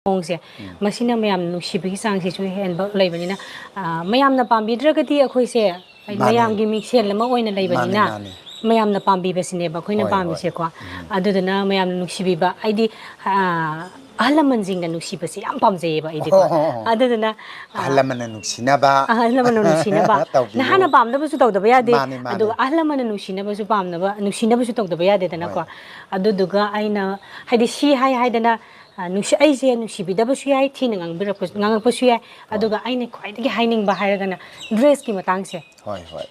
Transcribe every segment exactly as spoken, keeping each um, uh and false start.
ꯃꯑꯣꯡꯁꯦ, ꯃꯁꯤꯅ ꯃꯌꯥꯝꯅ ꯅꯨꯡꯁꯤꯕꯒꯤ ꯆꯥꯡꯁꯤꯁꯨ ꯍꯦꯟꯕ ꯂꯩꯕꯅꯤꯅ, ꯑ, ꯃꯌꯥꯝꯅ ꯄꯥꯝꯕꯤꯗ꯭ꯔꯒꯗꯤ ꯑꯩꯈꯣꯏꯁꯦ, ꯍꯥꯏꯗꯤ, ꯃꯥꯅꯦ꯫ ꯃꯌꯥꯝꯒꯤ ꯃꯤꯡꯁꯦꯜ ꯑꯃ ꯑꯣꯏꯅ ꯂꯩꯕꯅꯤꯅ, ꯃꯥꯅꯦ, ꯃꯥꯅꯦ꯫ ꯃꯌꯥꯝꯅ ꯄꯥꯝꯕꯤꯕꯁꯤꯅꯦꯕ ꯑꯩꯈꯣꯏꯅ ꯍꯣꯏ, ꯍꯣꯏ꯫ ꯄꯥꯝꯃꯤꯁꯦꯀꯣ꯫ ꯎꯝ꯫ ꯑꯗꯨꯗꯨꯅ ꯃꯌꯥꯝꯅ ꯅꯨꯡꯁꯤꯕꯤꯕ, ꯍꯥꯏꯗꯤ, ꯑ, ꯑꯍꯜ ꯂꯃꯟꯁꯤꯡꯅ ꯅꯨꯡꯁꯤꯕꯁꯦ ꯌꯥꯝ ꯄꯥꯝꯖꯩꯌꯦꯕ ꯑꯩꯗꯤꯀꯣ꯫ ꯑꯣ, ꯑꯣ, ꯑꯣ꯫ ꯑꯗꯨꯗꯨꯅ, ꯑ, ꯑꯍꯜ ꯂꯃꯟꯅ ꯅꯨꯡꯁꯤꯅꯕ꯫ ꯑꯍꯜ ꯂꯃꯟꯅ ꯅꯨꯡꯁꯤꯅꯕ꯫ ꯇꯧꯕꯤꯌꯨ꯫ ꯅꯍꯥꯅ ꯄꯥꯝꯗꯕꯁꯨ ꯇꯧꯗꯕ ꯌꯥꯗꯦ꯫ ꯃꯥꯅꯤ, ꯃꯥꯅꯤ꯫ ꯑꯗꯨꯒ ꯑꯍꯜ ꯂꯃꯟꯅ ꯅꯨꯡꯁꯤꯅꯕꯁꯨ ꯄꯥꯝꯅꯕ, ꯅꯨꯡꯁꯤꯅꯕꯁꯨ ꯇꯧꯗꯕ ꯌꯥꯗꯦꯗꯅꯀꯣ꯫ ꯍꯣꯏ꯫ ꯑꯗꯨꯗꯨꯒ ꯑꯩꯅ, ꯍꯥꯏꯗꯤ, ꯁꯤ ꯍꯥꯏ ꯍꯥꯏꯗꯅ, ꯑ, ꯅꯨꯡꯁꯤ-, ꯑꯩꯁꯦ ꯅꯨꯡꯁꯤꯕꯤꯗꯕꯁꯨ ꯌꯥꯏ, ꯊꯤꯅ ꯉꯥꯡꯕꯤꯔꯛꯄꯁꯨ, ꯉꯥꯡꯉꯛꯄꯁꯨ ꯌꯥꯏ꯫ ꯍꯣꯏ꯫ ꯑꯗꯨꯒ ꯑꯩꯅ ꯈ꯭ꯋꯥꯏꯗꯒꯤ ꯍꯥꯏꯅꯤꯡꯕ ꯍꯥꯏꯔꯒꯅ dress ꯀꯤ ꯃꯇꯥꯡꯁꯦ꯫ ꯍꯣꯏ, ꯍꯣꯏ꯫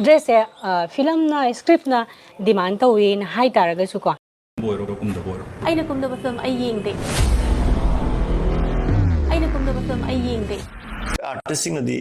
Dress ꯁꯦ, ꯑ, film ꯅ, script ꯅ demand ꯇꯧꯋꯦꯅ ꯍꯥꯏ ꯇꯥꯔꯒꯁꯨꯀꯣ꯫ ꯑꯣꯏꯔꯣ, ꯀꯨꯝꯗꯕ ꯑꯣꯏꯔꯣ꯫ ꯑꯩꯅ ꯀꯨꯝꯗꯕ film ꯑꯩ ꯌꯦꯡꯗꯦ꯫ ꯑꯩꯅ ꯀꯨꯝꯗꯕ film ꯑꯩ ꯌꯦꯡꯗꯦ꯫ ꯑꯥꯔꯇꯤꯁꯁꯤꯡꯅꯗꯤ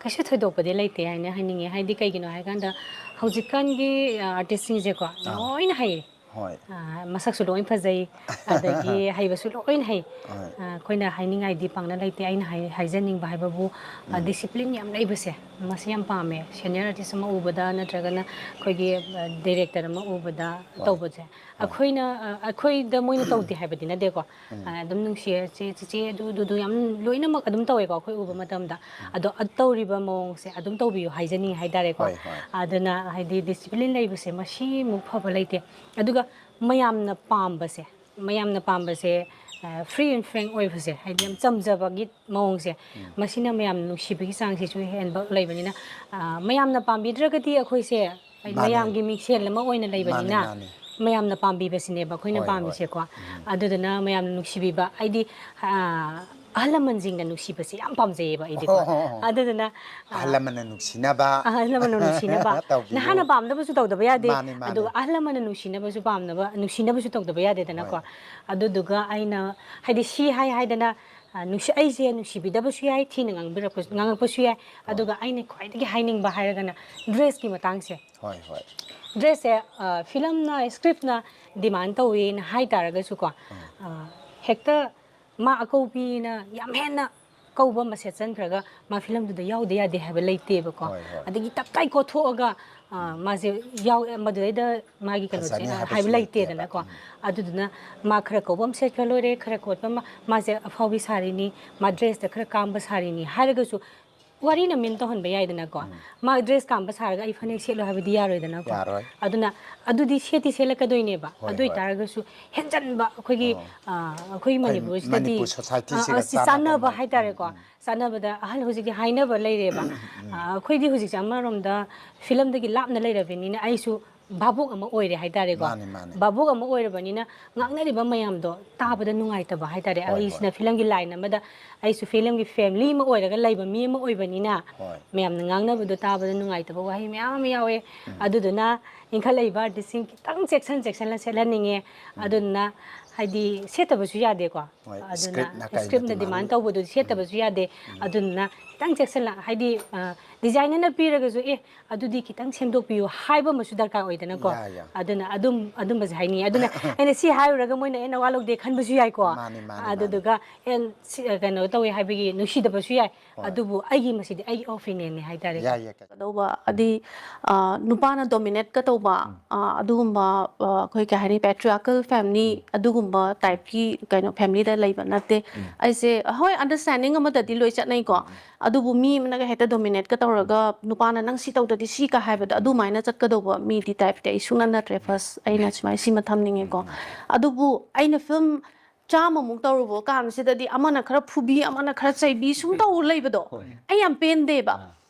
ꯀꯩꯁꯨ ꯊꯣꯏꯗꯣꯛꯄꯗꯤ ꯂꯩꯇꯦ ꯍꯥꯏꯅ ꯍꯥꯏꯅꯤꯡꯉꯦ꯫ ꯍꯥꯏꯗꯤ, ꯀꯩꯒꯤꯅꯣ ꯍꯥꯏꯀꯥꯟꯗ, ꯍꯧꯖꯤꯛꯀꯥꯟꯒꯤ, ꯑ, ꯑꯥꯔꯇꯤꯁꯁꯤꯡꯁꯦꯀꯣ, ꯑꯥ꯫ ꯂꯣꯏꯅ ꯍꯩꯌꯦ꯫ ꯍꯣꯏ꯫ ꯑ, ꯃꯁꯛꯁꯨ ꯂꯣꯏ ꯐꯖꯩ, ꯑꯗꯒꯤ ꯍꯩꯕꯁꯨ ꯂꯣꯏꯅ ꯍꯩ꯫ ꯍꯣꯏ꯫ ꯑ, ꯑꯩꯈꯣꯏꯅ ꯍꯥꯏꯅꯤꯡꯉꯥꯏꯗꯤ ꯄꯥꯛꯅ ꯂꯩꯇꯦ꯫ ꯑꯩꯅ ꯍꯥꯏ-, ꯍꯥꯏꯖꯅꯤꯡꯕ ꯍꯥꯏꯕꯕꯨ, ꯑ, ꯎꯝ꯫ Discipline ꯌꯥꯝ ꯂꯩꯕꯁꯦ, ꯃꯁꯤ ꯌꯥꯝ ꯄꯥꯝꯃꯦ꯫ Senior artist ꯑꯃ ꯎꯕꯗ ꯅꯠꯇ꯭ꯔꯒꯅ ꯑꯩꯈꯣꯏꯒꯤ, ꯑ, director ꯑꯃ ꯎꯕꯗ ꯍꯣꯏ꯫ ꯇꯧꯕꯁꯦ, ꯍꯣꯏ꯫ ꯑꯩꯈꯣꯏꯅ, ꯑ, ꯑꯩꯈꯣꯏꯗ ꯃꯣꯏꯅ ꯇꯧꯗꯦ ꯍꯥꯏꯕꯗꯤ ꯅꯠꯇꯦꯀꯣ꯫ ꯎꯝ꯫ ꯑ, ꯑꯗꯨꯝ ꯅꯨꯡꯁꯤꯌꯦ, "ꯆꯦ, ꯆꯤꯆꯦ ꯑꯗꯨ, ꯑꯗꯨꯗꯨ" ꯌꯥꯝ ꯂꯣꯏꯅꯃꯛ ꯑꯗꯨꯝ ꯇꯧꯋꯦꯀꯣ ꯑꯩꯈꯣꯏ ꯎꯕ ꯃꯇꯝꯗ꯫ ꯎꯝ꯫ ꯑꯗꯣ ꯑ-, ꯇꯧꯔꯤꯕ ꯃꯑꯣꯡꯁꯦ ꯑꯗꯨꯝ ꯇꯧꯕꯤꯌꯨ ꯍꯥꯏꯖꯅꯤꯡꯉꯤ ꯍꯥꯏꯇꯥꯔꯦꯀꯣ꯫ ꯍꯣꯏ, ꯍꯣꯏ꯫ ꯑꯗꯨꯅ, ꯍꯥꯏꯗꯤ, discipline ꯂꯩꯕꯁꯦ ꯃꯁꯤꯃꯨꯛ ꯐꯕ ꯂꯩꯇꯦ꯫ ꯑꯗꯨꯒ ꯃꯌꯥꯝꯅ ꯄꯥꯝꯕꯁꯦ, ꯃꯌꯥꯝꯅ ꯄꯥꯝꯕꯁꯦ, ꯑ, free and frank ꯑꯣꯏꯕꯁꯦ, ꯍꯥꯏꯗꯤ ꯌꯥꯝ ꯆꯝꯖꯕꯒꯤ ꯃꯑꯣꯡꯁꯦ, ꯎꯝ꯫ ꯃꯁꯤꯅ ꯃꯌꯥꯝꯅ ꯅꯨꯡꯁꯤꯕꯒꯤ ꯆꯥꯡꯁꯤꯁꯨ ꯍꯦꯟꯕ ꯂꯩꯕꯅꯤꯅ, ꯑ, ꯃꯌꯥꯝꯅ ꯄꯥꯝꯕꯤꯗ꯭ꯔꯒꯗꯤ ꯑꯩꯈꯣꯏꯁꯦ, ꯍꯥꯏꯗꯤ, ꯃꯥꯅꯦ꯫ ꯃꯌꯥꯝꯒꯤ ꯃꯤꯡꯁꯦꯜ ꯑꯃ ꯑꯣꯏꯅ ꯂꯩꯕꯅꯤꯅ, ꯃꯥꯅꯦ, ꯃꯥꯅꯦ꯫ ꯃꯌꯥꯝꯅ ꯄꯥꯝꯕꯤꯕꯁꯤꯅꯦꯕ ꯑꯩꯈꯣꯏꯅ ꯍꯣꯏ, ꯍꯣꯏ꯫ ꯄꯥꯝꯃꯤꯁꯦꯀꯣ꯫ ꯎꯝ꯫ ꯑꯗꯨꯗꯨꯅ ꯃꯌꯥꯝꯅ ꯅꯨꯡꯁꯤꯕꯤꯕ, ꯍꯥꯏꯗꯤ, ꯑ, ꯑꯍꯜ ꯂꯃꯟꯁꯤꯡꯅ ꯅꯨꯡꯁꯤꯕꯁꯦ ꯌꯥꯝ ꯄꯥꯝꯖꯩꯌꯦꯕ ꯑꯩꯗꯤꯀꯣ꯫ ꯑꯣ, ꯑꯣ, ꯑꯣ꯫ ꯑꯗꯨꯗꯨꯅ, ꯑ, ꯑꯍꯜ ꯂꯃꯟꯅ ꯅꯨꯡꯁꯤꯅꯕ꯫ ꯑꯍꯜ ꯂꯃꯟꯅ ꯅꯨꯡꯁꯤꯅꯕ꯫ ꯇꯧꯕꯤꯌꯨ꯫ ꯅꯍꯥꯅ ꯄꯥꯝꯗꯕꯁꯨ ꯇꯧꯗꯕ ꯌꯥꯗꯦ꯫ ꯃꯥꯅꯦ, ꯃꯥꯅꯦ꯫ ꯑꯗꯨꯒ ꯑꯍꯜ ꯂꯃꯟꯅ ꯅꯨꯡꯁꯤꯅꯕꯁꯨ ꯄꯥꯝꯅꯕ, ꯅꯨꯡꯁꯤꯅꯕꯁꯨ ꯇꯧꯗꯕ ꯌꯥꯗꯦꯗꯅꯀꯣ꯫ ꯍꯣꯏ꯫ ꯑꯗꯨꯗꯨꯒ ꯑꯩꯅ, ꯍꯥꯏꯗꯤ, ꯁꯤ ꯍꯥꯏ ꯍꯥꯏꯗꯅ, ꯑ, ꯅꯨꯡꯁꯤ-, ꯑꯩꯁꯦ ꯅꯨꯡꯁꯤꯕꯤꯗꯕꯁꯨ ꯌꯥꯏ, ꯊꯤꯅ ꯉꯥꯡꯕꯤꯔꯛꯄꯁꯨ, ꯉꯥꯡꯉꯛꯄꯁꯨ ꯌꯥꯏ꯫ ꯍꯣꯏ꯫ ꯑꯗꯨꯒ ꯑꯩꯅ ꯈ꯭ꯋꯥꯏꯗꯒꯤ ꯍꯥꯏꯅꯤꯡꯕ ꯍꯥꯏꯔꯒꯅ dress ꯀꯤ ꯃꯇꯥꯡꯁꯦ꯫ ꯍꯣꯏ, ꯍꯣꯏ꯫ Dress ꯁꯦ, ꯑ, film ꯅ, script ꯅ demand ꯇꯧꯋꯦꯅ ꯍꯥꯏ ꯇꯥꯔꯒꯁꯨꯀꯣ, ꯎꯝ꯫ ꯑ, ꯍꯦꯛꯇ ꯃꯥ ꯑꯀꯧꯕꯤꯅ ꯌꯥꯝ ꯍꯦꯟꯅ ꯀꯧꯕ ꯑꯃ ꯁꯦꯠꯆꯟꯈ꯭ꯔꯒ ꯃꯥ ꯐꯤꯂꯝꯗꯨꯗ ꯌꯥꯎꯗ ꯌꯥꯗꯦ ꯍꯥꯏꯕ ꯂꯩꯇꯦꯕꯀꯣ꯫ ꯍꯣꯏ, ꯍꯣꯏ꯫ ꯑꯗꯒꯤ ꯇꯞꯇꯥꯏ ꯀꯣꯊꯣꯛꯑꯒ ꯑ, ꯃꯥꯁꯦ ꯌꯥꯎ ꯃꯗꯨꯗꯩꯗ ꯃꯥꯒꯤ ꯀꯩꯅꯣꯁꯦ ꯐꯖꯅꯤ ꯍꯥꯏꯕꯁꯨ ꯍꯥꯏꯕ ꯂꯩꯇꯦꯕ꯫ ꯂꯩꯇꯦꯗꯅꯀꯣ꯫ ꯎꯝ꯫ ꯑꯗꯨꯗꯨꯅ ꯃꯥ ꯈꯔ ꯀꯧꯕ ꯑꯃ ꯁꯦꯠꯈ꯭ꯔ ꯂꯣꯏꯔꯦ, ꯈꯔ ꯈꯣꯠꯄ ꯑꯃ, ꯃꯥꯁꯦ ꯑꯐꯥꯎꯕꯤ ꯁꯥꯔꯤꯅꯤ, ꯃꯥ ꯗ꯭ꯔꯦꯁꯇ ꯈꯔ ꯀꯥꯝꯕ ꯁꯥꯔꯤꯅꯤ ꯍꯥꯏꯔꯒꯁꯨ ꯋꯥꯔꯤꯅ ꯃꯤꯟ ꯇꯧꯍꯟꯕ ꯌꯥꯏꯗꯅꯀꯣ꯫ ꯃꯥ ꯗ꯭ꯔꯦꯁ ꯀꯥꯝꯕ ꯁꯥꯔꯒ ꯑꯩ ꯐꯅꯦꯛ ꯁꯦꯠꯂꯣ ꯍꯥꯏꯕꯗꯤ ꯌꯥꯔꯣꯏꯗꯅꯀꯣ꯫ ꯌꯥꯔꯣꯏ꯫ ꯑꯗꯨꯅ ꯑꯗꯨꯗꯤ ꯁꯦꯠꯇꯤ ꯁꯦꯠꯂꯛꯀꯗꯣꯏꯅꯦꯕ꯫ ꯍꯣꯏ, ꯑꯗꯨ ꯍꯣꯏ꯫ ꯑꯣꯏꯇꯥꯔꯒꯁꯨ ꯍꯦꯟꯖꯟꯕ ꯑꯩꯈꯣꯏꯒꯤ ꯑꯣ꯫ ꯑ, ꯑꯩꯈꯣꯏꯒꯤ ꯑꯩꯈꯣꯏ ꯃꯅꯤꯄꯨꯔꯁꯤꯗꯗꯤ ꯃꯅꯤꯄꯨꯔ societyꯁꯤꯒ ꯑ, ꯑꯁꯤ ꯆꯥꯟꯅꯕ ꯆꯥꯟꯅꯕ ꯑꯃ꯫ ꯍꯥꯏꯇꯥꯔꯦꯀꯣ꯫ ꯆꯥꯟꯅꯕꯗ ꯑꯍꯜ ꯍꯧꯖꯤꯛꯇꯤ ꯍꯥꯏꯅꯕ ꯂꯩꯔꯦꯕ꯫ ꯑ, ꯑꯩꯈꯣꯏꯗꯤ ꯍꯧꯖꯤꯛꯁꯦ ꯑꯃꯔꯣꯝꯗ ꯐꯤꯂꯝꯗꯒꯤ ꯂꯥꯞꯅ ꯂꯩꯔꯕꯅꯤꯅ ꯑꯩꯁꯨ ꯚꯥꯕꯣꯛ ꯑꯃ ꯑꯣꯏꯔꯦ ꯍꯥꯏꯇꯥꯔꯦꯀꯣ꯫ ꯃꯥꯅꯤ, ꯃꯥꯅꯤ꯫ ꯚꯥꯕꯣꯛ ꯑꯃ ꯑꯣꯏꯔꯕꯅꯤꯅ ꯉꯥꯡꯅꯔꯤꯕ ꯃꯌꯥꯝꯗꯣ ꯇꯥꯕꯗ ꯅꯨꯡꯉꯥꯏꯇꯕ ꯍꯥꯏꯇꯥꯔꯦ꯫ ꯍꯣꯏ, ꯑꯩꯁꯤꯅ ꯍꯣꯏ꯫ ꯐꯤꯂꯝꯒꯤ line ꯑꯃꯗ, ꯑꯩꯁꯨ ꯐꯤꯂꯝꯒꯤ family ꯑꯃ ꯑꯣꯏꯔꯒ ꯂꯩꯕ ꯃꯤ ꯑꯃ ꯑꯣꯏꯕꯅꯤꯅ ꯍꯣꯏ꯫ ꯃꯌꯥꯝꯅ ꯉꯥꯡꯅꯕꯗꯣ ꯇꯥꯕꯗ ꯅꯨꯡꯉꯥꯏꯇꯕ ꯋꯥꯍꯩ ꯃꯌꯥꯝ ꯑꯃ ꯌꯥꯎꯋꯦ꯫ ꯑꯗꯨꯗꯨꯅ ꯏꯟꯈꯠꯂꯛꯏꯕ artistꯁꯤꯡ ꯈꯤꯇꯪ ꯆꯦꯛꯁꯤꯟ ꯆꯦꯛꯁꯤꯟꯅ ꯁꯦꯠꯍꯟꯅꯤꯡꯉꯦ꯫ ꯑꯗꯨꯗꯨꯅ ꯍꯥꯏꯗꯤ ꯁꯦꯠꯇꯕꯁꯨ ꯌꯥꯗꯦꯀꯣ꯫ ꯍꯣꯏ, ꯑꯗꯨꯅ scriptꯅ ꯀꯩꯅ scriptꯅ demand demand ꯇꯧꯕꯗꯨꯗꯤ ꯁꯦꯠꯇꯕꯁꯨ ꯌꯥꯗꯦ꯫ ꯑꯗꯨꯗꯨꯅ ꯈꯤꯇꯪ ꯆꯦꯛꯁꯤꯜꯂ ꯍꯥꯏꯗꯤ ꯑ, designerꯅ ꯄꯤꯔꯒꯁꯨ ꯑꯦ ꯑꯗꯨꯗꯤ ꯈꯤꯇꯪ ꯁꯦꯝꯗꯣꯛꯄꯤꯌꯨ ꯍꯥꯏꯕ ꯑꯃꯁꯨ ꯗꯔꯀꯥꯔ ꯑꯣꯏꯗꯅꯀꯣ꯫ ꯌꯥ, ꯌꯥ꯫ ꯑꯗꯨꯅ ꯑꯗꯨꯝ ꯑꯗꯨꯝꯕꯁꯦ ꯍꯥꯏꯅꯤꯡꯉꯦ꯫ ꯑꯗꯨꯅ ꯑꯩꯅ ꯁꯤ ꯍꯥꯏꯔꯨꯔꯒ ꯃꯣꯏꯅ ꯑꯩꯅ ꯋꯥ ꯂꯧꯗꯦ ꯈꯟꯕꯁꯨ ꯌꯥꯏꯀꯣ꯫ ꯃꯥꯅꯤ, ꯃꯥꯅꯤ, ꯃꯥꯅꯤ꯫ ꯑꯗꯨꯗꯨꯒ ꯑꯦ ꯁꯤ, ꯀꯩꯅꯣ ꯇꯧꯋꯦ ꯍꯥꯏꯕꯒꯤ ꯅꯨꯡꯁꯤꯗꯕꯁꯨ ꯌꯥꯏ꯫ ꯍꯣꯏ꯫ ꯑꯗꯨꯕꯨ ꯑꯩꯒꯤ ꯃꯁꯤꯗꯤ ꯑꯩꯒꯤ opinionꯅꯦ ꯍꯥꯏꯇꯥꯔꯦꯀꯣ꯫ ꯌꯥꯏ, ꯌꯥꯏ꯫ ꯀꯗꯧꯕ ꯑꯗꯤ ꯑ, ꯅꯨꯄꯥꯅ dominateꯀ ꯇꯧꯕ ꯑ, ꯑꯗꯨꯒꯨꯝꯕ ꯑ, ꯑꯩꯈꯣꯏ ꯀꯩ ꯍꯥꯏꯅꯤ patriarchal family ꯑꯗꯨꯒꯨꯝꯕ typeꯀꯤ ꯀꯩꯅꯣ familyꯗ ꯂꯩꯕ ꯅꯠꯇꯦ꯫ ꯑꯩꯁꯦ ꯍꯣꯏ understanding ꯑꯃꯗꯗꯤ ꯂꯣꯏ ꯆꯠꯅꯩꯀꯣ꯫ ꯑꯗꯨꯕꯨ ꯃꯤ ꯑꯃꯅꯒ ꯍꯦꯛꯇ dominateꯀ ꯇꯧꯔꯒ ꯅꯨꯄꯥꯅ ꯅꯪ ꯁꯤ ꯇꯧꯗ꯭ꯔꯗꯤ ꯁꯤꯀ ꯍꯥꯏꯕꯗꯣ ꯑꯗꯨꯃꯥꯏꯅ ꯆꯠꯀꯗꯧꯕ ꯃꯤꯗꯤ typeꯇꯤ ꯑꯩ ꯁꯨꯡꯅꯠ ꯅꯠꯇ꯭ꯔꯦ꯫ First ꯑꯩꯅ ꯁꯨꯃꯥꯏꯅ ꯁꯤꯃ ꯊꯝꯅꯤꯡꯉꯦꯀꯣ꯫ ꯑꯗꯨꯕꯨ ꯑꯩꯅ film ꯆꯥꯝꯃꯃꯨꯛ ꯇꯧꯔꯨꯕ ꯀꯥꯟꯁꯤꯗꯗꯤ ꯑꯃꯅ ꯈꯔ ꯐꯨꯕꯤ ꯑꯃꯅ ꯈꯔ ꯆꯩꯕꯤ ꯁꯨꯝ ꯇꯧꯔ ꯂꯩꯕꯗꯣ ꯑꯩ ꯌꯥꯝ ꯄꯦꯟꯗꯦꯕ꯫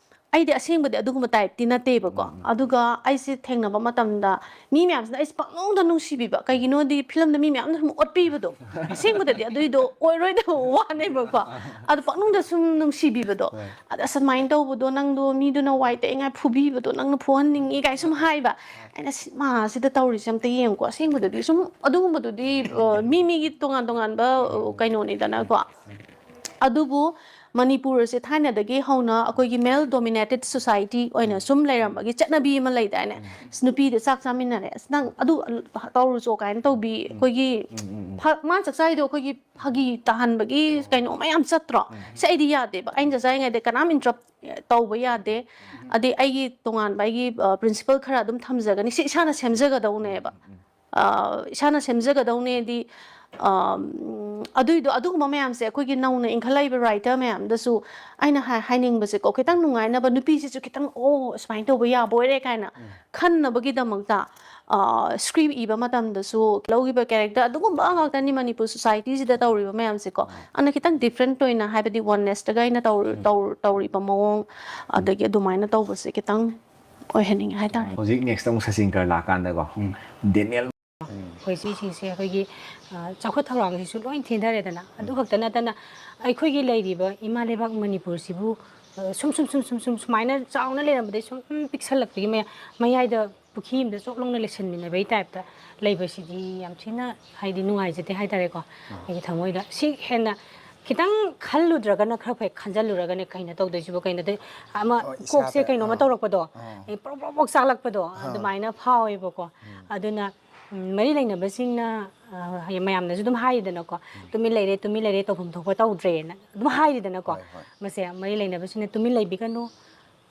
ꯑꯩꯗꯤ ꯑꯁꯦꯡꯕꯗꯤ ꯑꯗꯨꯒꯨꯝꯕ typeꯇꯤ ꯅꯠꯇꯦꯕꯀꯣ꯫ ꯑꯗꯨꯒ ꯑꯩꯁꯦ ꯊꯦꯡꯅꯕ ꯃꯇꯝꯗ ꯃꯤ ꯃꯌꯥꯝꯁꯤꯅ ꯑꯩꯁꯦ ꯄꯪꯅꯨꯡꯗ ꯅꯨꯡꯁꯤꯕꯤꯕ, ꯀꯩꯒꯤꯅꯣꯗꯤ filmꯗ ꯃꯤ ꯃꯌꯥꯝꯅ ꯁꯨꯝ ꯑꯣꯠꯄꯤꯕꯗꯣ꯫ ꯑꯁꯦꯡꯕꯗꯗꯤ ꯑꯗꯨꯏꯗꯣ ꯑꯣꯏꯔꯣꯏꯗꯕ ꯋꯥꯅꯦꯕꯀꯣ꯫ ꯑꯗꯣ ꯄꯪꯅꯨꯡꯗ ꯁꯨꯝ ꯅꯨꯡꯁꯤꯕꯤꯕꯗꯣ꯫ ꯑꯗ ꯑꯁ ꯑꯗꯨꯃꯥꯏꯅ ꯇꯧꯕꯗꯣ ꯅꯪꯗꯣ ꯃꯤꯗꯨꯅ ꯋꯥꯏ ꯇꯩꯉꯥꯏ ꯐꯨꯕꯤꯕꯗꯣ ꯅꯪꯅ ꯐꯨꯍꯟꯅꯤꯡꯉꯤ ꯀꯥꯏ ꯁꯨꯝ ꯍꯥꯏꯕ꯫ ꯑꯩꯅ ꯁꯤꯃꯥꯁꯤꯗ ꯇꯧꯔꯤꯁꯦ ꯑꯝꯇ ꯌꯦꯡꯉꯨꯀꯣ꯫ ꯑꯁꯦꯡꯕꯗꯗꯤ ꯁꯨꯝ ꯑꯗꯨꯒꯨꯝꯕꯗꯨꯗꯤ ꯑ, ꯃꯤ ꯃꯤꯒꯤ ꯇꯣꯉꯥꯟ ꯇꯣꯉꯥꯟꯕ ꯑ, ꯀꯩꯅꯣꯅꯤꯗꯅꯀꯣ꯫ ꯑꯗꯨꯕꯨ ꯃꯅꯤꯄꯨꯔꯁꯦ ꯊꯥꯏꯅꯗꯒꯤ ꯍꯧꯅ ꯑꯩꯈꯣꯏꯒꯤ male dominated society ꯑꯣꯏꯅ ꯁꯨꯝ ꯂꯩꯔꯝꯕꯒꯤ ꯆꯠꯅꯕꯤ ꯑꯃ ꯂꯩꯗꯥꯏꯅꯦ? "ꯑꯁ, ꯅꯨꯄꯤꯗ ꯆꯥꯛ ꯆꯥꯃꯤꯟꯅꯔꯦ, ꯑꯁ, ꯅꯪ ꯑꯗꯨ ꯇꯧꯔꯨꯆꯣ" ꯀꯥꯏꯅ ꯇꯧꯕꯤ, ꯑꯩꯈꯣꯏꯒꯤ ꯐ-, ꯃꯥꯅ ꯆꯥꯛ ꯆꯥꯔꯤꯗꯣ ꯑꯩꯈꯣꯏꯒꯤ ꯐꯥꯒꯤ ꯇꯥꯍꯟꯕꯒꯤ ꯀꯩꯅꯣ ꯃꯌꯥꯝ ꯆꯠꯇ꯭ꯔꯣ? ꯁꯤ ꯑꯩꯗꯤ ꯌꯥꯗꯦꯕ꯫ ꯑꯩꯅ ꯆꯥꯛ ꯆꯥꯔꯤꯉꯩꯗ ꯀꯅꯥꯝ interrupt ꯇꯧꯕ ꯌꯥꯗꯦ꯫ ꯑꯗꯩ ꯑꯩꯒꯤ ꯇꯣꯉꯥꯟꯕ ꯑꯩꯒꯤ, ꯑ, principle ꯈꯔ ꯑꯗꯨꯝ ꯊꯝꯖꯒꯅꯤ꯫ ꯁꯤ ꯏꯁꯥꯅ ꯁꯦꯝꯖꯒꯗꯧꯅꯦꯕ꯫ ꯑ, ꯏꯁꯥꯅ ꯁꯦꯝꯖꯒꯗꯧꯅꯦꯗꯤ, ꯑ, ꯎꯝ, ꯑꯗꯨꯏꯗꯣ, ꯑꯗꯨꯒꯨꯝꯕ ꯃꯌꯥꯝꯁꯦ ꯑꯩꯈꯣꯏꯒꯤ ꯅꯧꯅ ꯏꯟꯈꯠꯂꯛꯏꯕ writer ꯃꯌꯥꯝꯗꯁꯨ ꯑꯩꯅ ꯍꯥꯏ-, ꯍꯥꯏꯅꯤꯡꯕꯁꯦꯀꯣ, ꯈꯤꯇꯪ ꯅꯨꯡꯉꯥꯏꯅꯕ, ꯅꯨꯄꯤꯁꯤꯁꯨ ꯈꯤꯇꯪ, "ꯑꯣ, ꯁꯨꯃꯥꯏꯅ ꯇꯧꯕ ꯌꯥꯕ ꯑꯣꯏꯔꯦ" ꯀꯥꯏꯅ ꯈꯟꯅꯕꯒꯤꯗꯃꯛꯇ, ꯑ, script ꯏꯕ ꯃꯇꯝꯗꯁꯨ ꯂꯧꯈꯤꯕ character ꯑꯗꯨꯒꯨꯝꯕ ꯉꯥꯛꯇꯅꯤ ꯃꯅꯤꯄꯨꯔ societyꯁꯤꯗ ꯇꯧꯔꯤꯕ ꯃꯌꯥꯝꯁꯦꯀꯣ꯫ ꯑꯗꯨꯅ ꯈꯤꯇꯪ different ꯑꯣꯏꯅ, ꯍꯥꯏꯕꯗꯤ onenessꯇꯒ ꯑꯩꯅ ꯇꯧ-, ꯇꯧ-, ꯇꯧꯔꯤꯕ ꯃꯑꯣꯡ, ꯑꯗꯒꯤ ꯑꯗꯨꯃꯥꯏꯅ ꯇꯧꯕꯁꯦ ꯈꯤꯇꯪ ꯑꯣꯏꯍꯟꯅꯤꯡꯉꯦ ꯍꯥꯏꯇꯥꯔꯦ꯫ ꯍꯧꯖꯤꯛ next ꯑꯃꯨꯛ ꯁꯆꯤꯟꯀꯔ ꯂꯥꯛꯀꯥꯟꯗꯀꯣ, ꯗꯦꯅꯤꯌꯦꯜ꯫ ꯑꯩꯈꯣꯏ ꯁꯤꯁꯤꯡꯁꯦ ꯑꯩꯈꯣꯏꯒꯤ, ꯑ, ꯆꯥꯎꯈꯠ ꯊꯧꯔꯥꯡꯁꯤꯁꯨ ꯂꯣꯏ ꯊꯤꯟꯊꯔꯦꯗꯅ꯫ ꯑꯗꯨ ꯈꯛꯇ ꯅꯠꯇꯅ ꯑꯩꯈꯣꯏꯒꯤ ꯂꯩꯔꯤꯕ ꯏꯃꯥ ꯂꯩꯕꯥꯛ ꯃꯅꯤꯄꯨꯔꯁꯤꯕꯨ, ꯑ, ꯁꯨꯝ ꯁꯨꯝ ꯁꯨꯝ ꯁꯨꯝ ꯁꯨꯝ ꯁꯨꯃꯥꯏꯅ ꯆꯥꯎꯅ ꯂꯩꯔꯝꯕꯗꯒꯤ ꯁꯨꯝ ꯁꯨꯝ ꯄꯤꯛꯁꯜꯂꯛꯄꯒꯤ ꯃꯌꯥ-, ꯃꯌꯥꯏꯗ ꯄꯨꯈ꯭ꯔꯤ ꯑꯃꯗ ꯆꯣꯞ ꯂꯥꯎꯅ ꯂꯩꯁꯟꯃꯤꯟꯅꯕꯒꯤ typeꯇ ꯂꯩꯕꯁꯤꯗꯤ ꯌꯥꯝ ꯊꯤꯅ, ꯍꯥꯏꯗꯤ, ꯅꯨꯡꯉꯥꯏꯖꯗꯦ ꯍꯥꯏꯇꯥꯔꯦꯀꯣ꯫ ꯑꯩꯒꯤ ꯊꯃꯣꯏꯗ ꯁꯤ ꯍꯦꯟꯅ ꯈꯤꯇꯪ ꯈꯜꯂꯨꯗ꯭ꯔꯒꯅ ꯈꯔ ꯐꯩ, ꯈꯟꯖꯜꯂꯨꯔꯒꯅ ꯀꯩꯅꯣ ꯇꯧꯗꯣꯏꯁꯤꯕꯨ ꯀꯩꯅꯣ ꯇꯧ-, ꯑꯃ ꯑꯣ, ꯀꯣꯛꯁꯦ ꯏꯁꯥꯗ, ꯀꯩꯅꯣꯝꯃ ꯑꯥ, ꯇꯧꯔꯛꯄꯗꯣ, ꯑꯥ꯫ ꯑꯦ, ꯄ꯭ꯔꯣꯛ ꯄ꯭ꯔꯣꯛ ꯄ꯭ꯔꯣꯛ ꯆꯥꯛꯂꯛꯄꯗꯣ ꯑꯗꯨꯃꯥꯏꯅ ꯐꯥꯎꯋꯦꯕꯀꯣ꯫ ꯑꯗꯨꯅ, ꯎꯝ, ꯃꯔꯤ ꯂꯩꯅꯕꯁꯤꯡꯅ, ꯑ, ꯍꯌꯦꯡ ꯃꯌꯥꯝꯅꯁꯨ ꯑꯗꯨꯝ ꯍꯥꯏꯔꯤꯗꯅꯀꯣ, "ꯇꯨꯃꯤꯟ ꯂꯩꯔꯦ, ꯇꯨꯃꯤꯟ ꯂꯩꯔꯦ, ꯇꯧꯐꯝ ꯊꯣꯛꯄ ꯇꯧꯗ꯭ꯔꯦꯅ" ꯑꯗꯨꯝ ꯍꯥꯏꯔꯤꯗꯅꯀꯣ꯫ ꯍꯣꯏ, ꯍꯣꯏ꯫ ꯃꯁꯦ ꯃꯔꯤ ꯂꯩꯅꯕꯁꯤꯡꯅ "ꯇꯨꯃꯤꯟ ꯂꯩꯕꯤꯒꯅꯨ,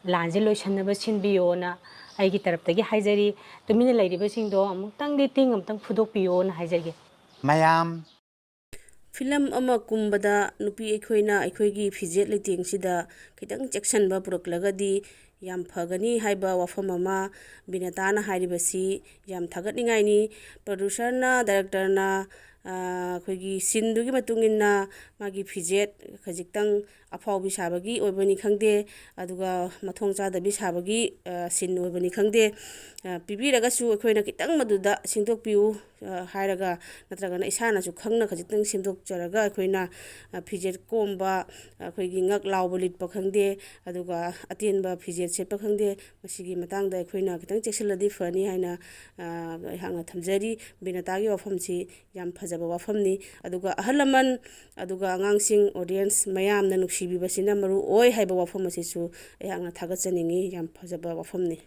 ꯂꯥꯟꯁꯦ ꯂꯣꯏꯁꯟꯅꯕ ꯁꯤꯟꯕꯤꯌꯣꯅ" ꯑꯩꯒꯤ ꯇꯔꯞꯇꯒꯤ ꯍꯥꯏꯖꯔꯤ꯫ "ꯇꯨꯃꯤꯟꯅ ꯂꯩꯔꯤꯕꯁꯤꯡꯗꯣ ꯑꯃꯨꯛꯇꯪꯗꯤ ꯇꯤꯡ ꯑꯃꯨꯛꯇꯪ ꯐꯨꯗꯣꯛꯄꯤꯌꯣꯅ" ꯍꯥꯏꯖꯒꯦ꯫ ꯃꯌꯥꯝ ꯐꯤꯂꯝ ꯑꯃ ꯀꯨꯝꯕꯗ ꯅꯨꯄꯤ ꯑꯩꯈꯣꯏꯅ ꯑꯩꯈꯣꯏꯒꯤ ꯐꯤꯖꯦꯠ ꯂꯩꯇꯦꯡꯁꯤꯗ ꯈꯤꯇꯪ ꯆꯦꯛꯁꯤꯟꯕ ꯄꯨꯔꯛꯂꯒꯗꯤ ꯌꯥꯝ ꯐꯒꯅꯤ ꯍꯥꯏꯕ ꯋꯥꯐꯝ ꯑꯃ ꯕꯤꯅꯦꯇꯥꯅ ꯍꯥꯏꯔꯤꯕꯁꯤ ꯌꯥꯝ ꯊꯥꯒꯠꯅꯤꯡꯉꯥꯏꯅꯤ꯫ ꯄ꯭ꯔꯣꯗ꯭ꯌꯨꯁꯔꯅ, ꯗꯥꯏꯔꯦꯛꯇꯔꯅ, ꯑ, ꯑꯩꯈꯣꯏꯒꯤ ꯁꯤꯟꯗꯨꯒꯤ ꯃꯇꯨꯡ ꯏꯟꯅ ꯃꯥꯒꯤ ꯐꯤꯖꯦꯠ ꯈꯖꯤꯛꯇꯪ ꯑꯐꯥꯎꯕꯤ ꯁꯥꯕꯒꯤ ꯑꯣꯏꯕꯅꯤ ꯈꯪꯗꯦ, ꯑꯗꯨꯒ ꯃꯊꯣꯡ ꯆꯥꯗꯕꯤ ꯁꯥꯕꯒꯤ, ꯑ, ꯁꯤꯟ ꯑꯣꯏꯕꯅꯤ ꯈꯪꯗꯦ, ꯑ, ꯄꯤꯕꯤꯔꯒꯁꯨ ꯑꯩꯈꯣꯏꯅ ꯈꯤꯇꯪ ꯃꯗꯨꯗ ꯁꯦꯝꯗꯣꯛꯄꯤꯌꯨ, ꯑ, ꯍꯥꯏꯔꯒ, ꯅꯠꯇ꯭ꯔꯒꯅ ꯏꯁꯥꯅꯁꯨ ꯈꯪꯅ ꯈꯖꯤꯛꯇꯪ ꯁꯦꯝꯗꯣꯛꯆꯔꯒ ꯑꯩꯈꯣꯏꯅ, ꯑ, ꯐꯤꯖꯦꯠ ꯀꯣꯝꯕ, ꯑꯩꯈꯣꯏꯒꯤ ꯉꯛ ꯂꯥꯎꯕ ꯂꯤꯠꯄ ꯈꯪꯗꯦ, ꯑꯗꯨꯒ ꯑꯇꯦꯟꯕ ꯐꯤꯖꯦꯠ ꯁꯦꯠꯄ ꯈꯪꯗꯦ, ꯃꯁꯤꯒꯤ ꯃꯇꯥꯡꯗ ꯑꯩꯈꯣꯏꯅ ꯈꯤꯇꯪ ꯆꯦꯛꯁꯤꯜꯂꯗꯤ ꯐꯅꯤ ꯍꯥꯏꯅ, ꯑ, ꯑꯩꯍꯥꯛꯅ ꯊꯝꯖꯔꯤ꯫ ꯕꯤꯅꯦꯇꯥꯒꯤ ꯋꯥꯐꯝꯁꯤ ꯌꯥꯝ ꯐꯖ ꯐꯖꯕ ꯋꯥꯐꯝꯅꯤ꯫ ꯑꯗꯨꯒ ꯑꯍꯜ ꯂꯃꯟ, ꯑꯗꯨꯒ ꯑꯉꯥꯡꯁꯤꯡ, audience ꯃꯌꯥꯝꯅ ꯅꯨꯡꯁꯤꯕꯤꯕꯁꯤꯅ ꯃꯔꯨ ꯑꯣꯏ ꯍꯥꯏꯕ ꯋꯥꯐꯝ ꯑꯁꯤꯁꯨ ꯑꯩꯍꯥꯛꯅ ꯊꯥꯒꯠꯆꯅꯤꯡꯏ꯫ ꯌꯥꯝ ꯐꯖꯕ ꯋꯥꯐꯝꯅꯤ꯫